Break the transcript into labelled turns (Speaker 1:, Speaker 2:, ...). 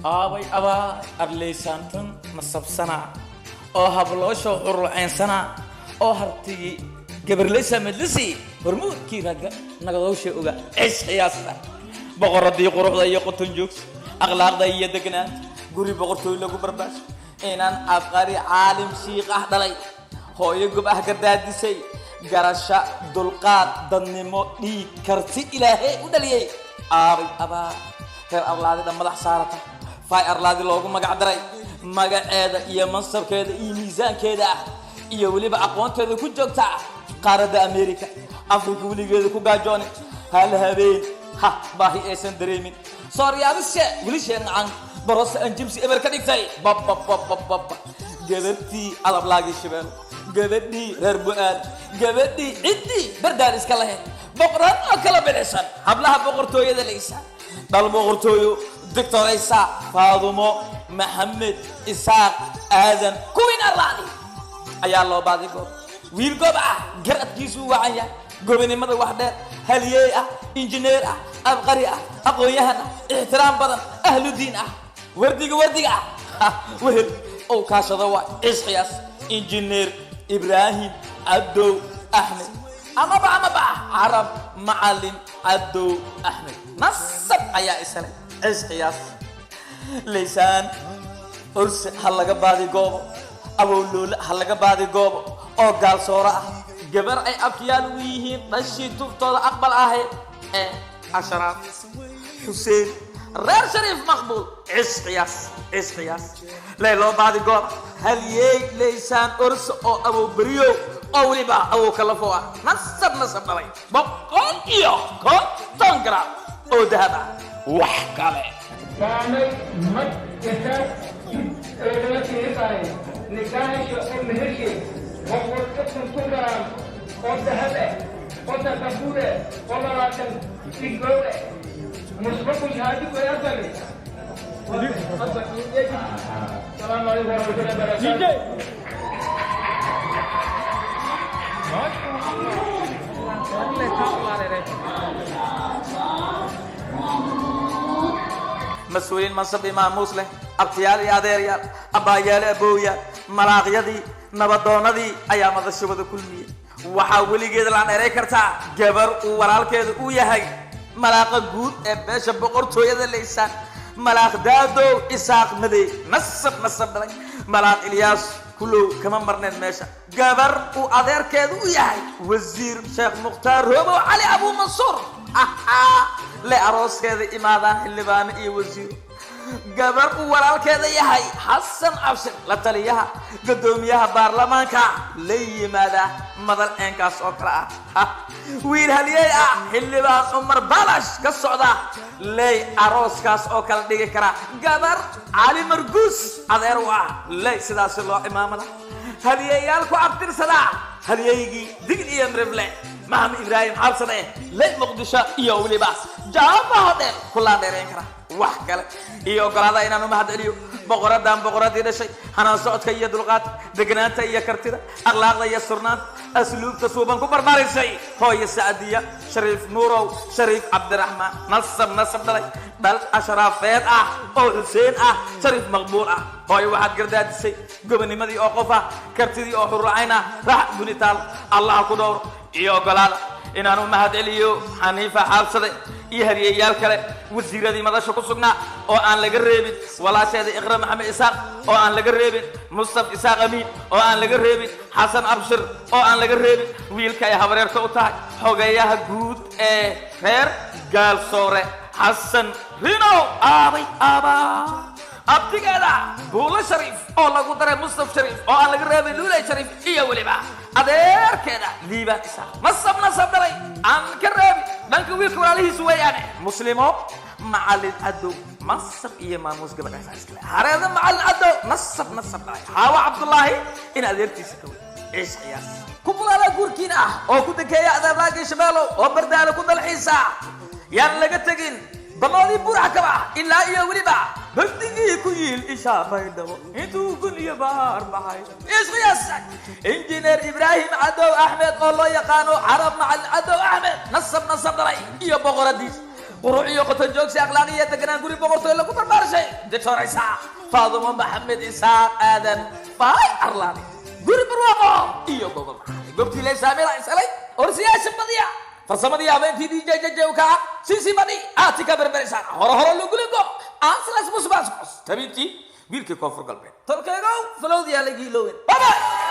Speaker 1: Aabay abaa arleysaantan nasabsanaa oo habloosho cururcaynsanaa oo hartigii gabarleysa medlisi hormuudkii ragga nagadowsha oga cish qiyaasta, boqoradii quruxda iyo qoton joogsa, akhlaaqda iyo degnaanta, guri boqortooy lagu barbaasho, inaan abqari caalim shiiq ah dhalay, hooyo gob ah gardaadisay, garasha, dulqaad, dadnimo, dhiig, karti Ilaahay u dhaliyey. Aabay abaa reer arlaadi dhan madax saarata, faay arlaadi loogu magac daray, magaceeda iyo mansabkeeda iyo miisaankeeda ah iyo weliba aqoonteeda ku joogta ah qaaradda America, Afrika weligeeda ku gaajooni hal habeen ha baahi aysan dareemin, sooryaabishe wiilishee nacan barose aan jimsi eber ka dhigtay, babababababa, gabadhii adablaagii Shabeelo, gabadhii reer Bu-aal, gabadhii ciddii Bardaal iska lahayd, boqorad oo kala bixisan hablaha boqortooyada laysa dhal boqortooyo, Doctoraysa Faadumo Maxamed Isaaq Aadan kuwiin arlaadi ayaa loo baaday goob wiil goob ah, garadkiisuu wacan yahay, gobonimada wax dheer, halyeey ah, injineer ah, abqari ah, aqoon-yahan ah, ixtiraam badan, ahlu diin ah, wardiga wardiga ah, wehel ow kaashado waa cisqiyaas, Injineer Ibraahim Cabdow Axmed amaba Carab Macalin Cabdow Axmed, nasab ayaa isale cisqiyaas. Laysaan orse ha laga baadi goobo, awowloole ha laga baadi goobo oo gaalsooro ah, gabar ay abkiyaal ugu yihiin dhashii tuftooda aqbal ahayd ee Ashraaf Xuseen reer Shariif Maqbuul, cisqiyaas cisqiyaas ley loo baadi gooba halyeey Laysaan orse oo awow beriyow oo weliba awow kalafo ah, nasab nasab dhalay, 150 gram oo dahab ah, wax kale.
Speaker 2: Kaanay mad yasaar eedala kiiqaay nikaahisha oo mehershe 150 garaam oo dahab eh oo takabuur eh oo 21 eh musbaku shahaadi koy asali. Asalaamu calaykum waraxmatullahi wabarakaatu.
Speaker 1: Mas-uuliyiin mansab iyo maamuus leh, abtiyaal iyo adeeryaal, abbaayaal, abooyaal, malaaqyadii, nabadoonnadii ayaa madasha wada kulmiyey. Waxaa weligeed laan eray kartaa gabar uu walaalkeeda uu yahay malaaqa guud ee beesha boqortooyada Laysaan, Malaaq Daadow Isaaq Madey, nasab nasab dhalay, Malaaq Ilyaas Kulow kama marneen meesha, gabar uu adeerkeedu u yahay Wasiir Sheekh Mukhtaar Roobow Cali Abuu Mansuur le arooskeeda imaadaan xildhibaano iyo wasiiro, gabar uu walaalkeeda yahay Xasan Cabshir, la taliyaha guddoomiyaha baarlamaanka, la yimaadaa madal ceenkaas oo kale ah, wiil halyeey ah, Xildhibaan Cumar Baalash ka socda ley arooskaas oo kale dhigi kara, gabar Cali Marguus adeer u ah ley sidaasi loo cimaamada, halyeeyaal ku abtirsadaa halyeygii Digl iyo Mirifle Maxamed Ibraahim Xabsade ley Muqdisho iyo weliba Jaama Hodheel kulaa dheereyn kara. Wax kale iyo ogolaada inaan u mahad celiyo boqoradan boqoradii dhashay, hanaan socodka iyo dulqaadka, deganaanta iyo kartida, akhlaaqda iyo surnaanta, asluubta suuban ku barbaarisay, hooyo Sacdiya Shariif Nuurow Shariif Cabdiraxmaan, nasab nasab dhalay, dhal ashraafeed ah oo Xuseen ah, Shariif Maqbuul ah. Hooyo, waxaad gardaadisay gobonimadii oo qof ah, kartidii oo xurracayn ah, rax dunitaal Allaha ku dhowr. Iyo ogolaada inaan u mahad celiyo Xaniifa Xaabsade iyo hariyeyaal kale, wasiiradii madasha ku sugnaa oo aan laga reebin walaasheeda Iqra Maxamed Isaaq, oo aan laga reebin Mustaf Isaaq Amiin, oo aan laga reebin Xasan Abshir, oo aan laga reebin wiilka ay habareerka u tahay, xogeeyaha guud ee reer Gaalsoore Xasan Rinow, aabay aabaa abtigeeda Buulo Shariif oo lagu daray Mustaf Shariif, oo aan laga reebin Luulay Shariif, iyo weliba adeerkeeda Liibaan Isaaq, nasab nasab dhalay, aan ka reebin dhanka wiilka walaalihiisu weeyaane Muslimo Macalin Cadow, mansab iyo maamuus gabadhaas iskale, Hareeda Macalin Cadow, nasab nasab dhalay, Xaawa Cabdullaahi in adeertiisa ka wey, ciis qiyaas ku bulaala guurkiin ah oo ku dekeeya adeerlaagii Shabeelow oo Bardaalo ku dalxiisa, yaan laga tegin banoodii Burax kaba ilaa iyo weliba bagdigii ku yiil ishaa Baydhabo intuu gun iyo baar baxay. Isqiyaas Injineer Ibraahim Cadow Axmed oo loo yaqaano Carab Macalin Cadow Axmed, nasab nasab dhalay iyo boqoradiis. Quruc iyo qoto joogsi, akhlaaq iyo deganaan, guri boqortooy lagu barbaarshay, doctoraysa Faadumo Maxamed Isaaq Aadan Faay Arlaani. Guri barwaaqo iyo gobol gobtii leysaamila isalay orsiyaasha badiya, farsamadii habeentii DJ jjk sisi badi aatika berberisaan hore hore luguligo aslas musbaskos tabintii wiilkii Koonfur Galbeed tolkaygow falowdiyaa lagiilowin. Bye bye.